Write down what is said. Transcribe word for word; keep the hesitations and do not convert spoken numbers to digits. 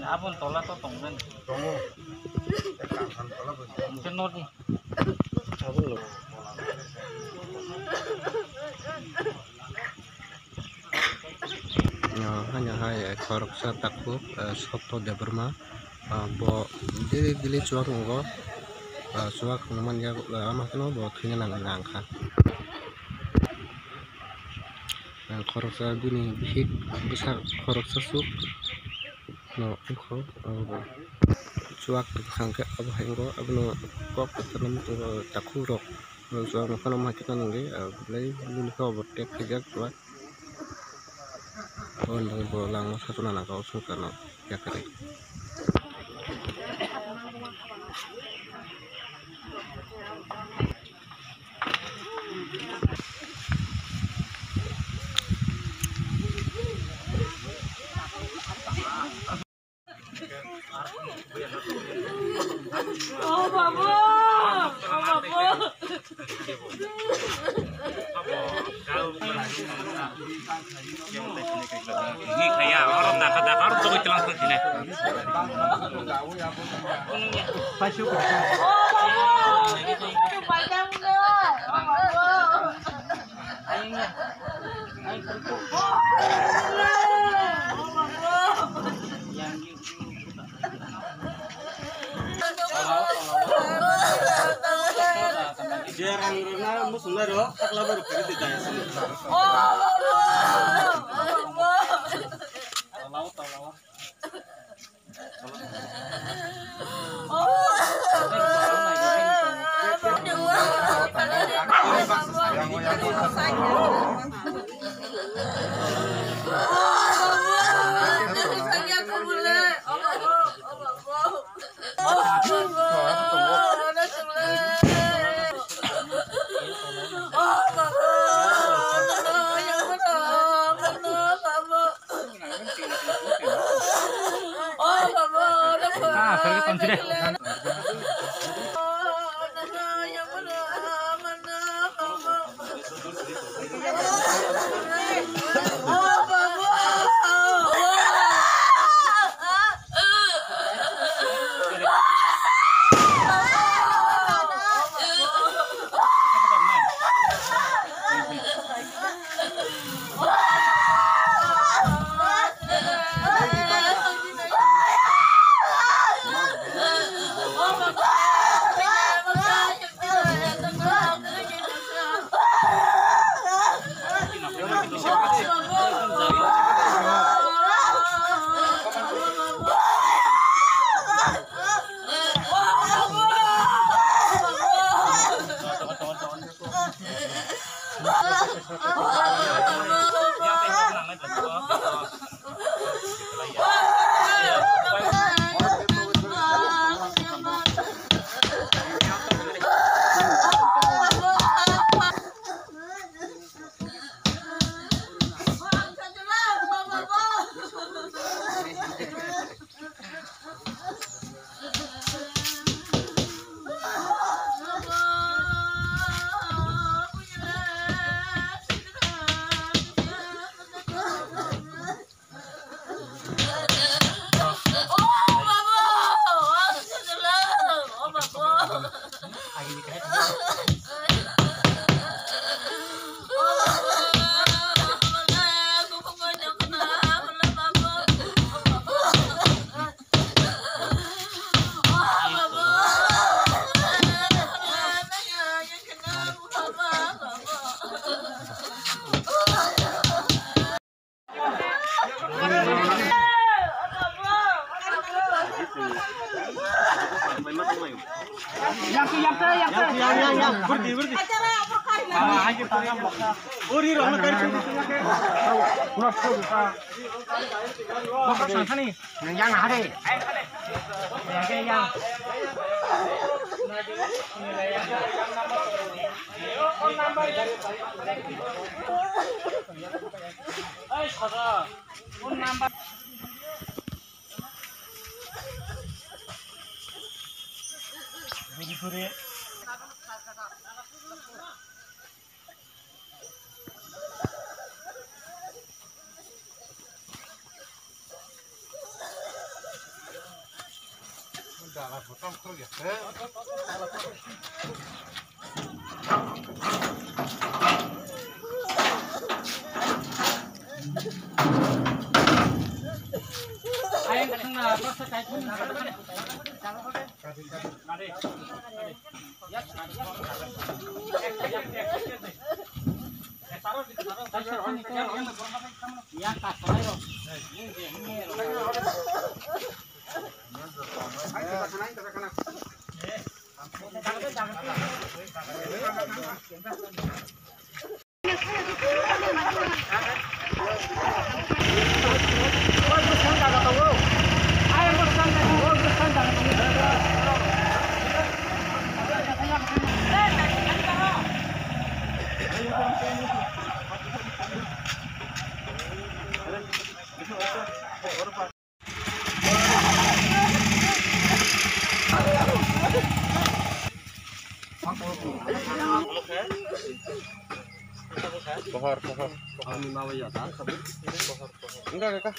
Aboni tola to tongmani. Tongo. Hwnkhe nordi. Ah, haino hai khoroksa takhuk, ah, Sotto Debbarma, ah, bo daily daily chuwak nungo, ah, chuwak nungmani yak, ah, ama kheno bo thwina nang, nangkha. Ah, khoroksa bini bihik bwsa khoroksa swk no wngkho, ah, bo chuwak tongkha hwnkhe abo hai wngkha, abono kok kwchangma tongo, takhuk rok. Ang chuwak no phano ma khe nang di, ah, belai nini khe overtake khaijak chuwak. Aboni bagwi bo langma sachuna nangkha o swngcharno yakarwi. Oh, babu! Oh, babu! Oh, babu! Je rang rwna muchungnai rok, takla borok phari twi jaya sini. Yang hari. Yang yang. Pohor, pohor. Enggak, enggak.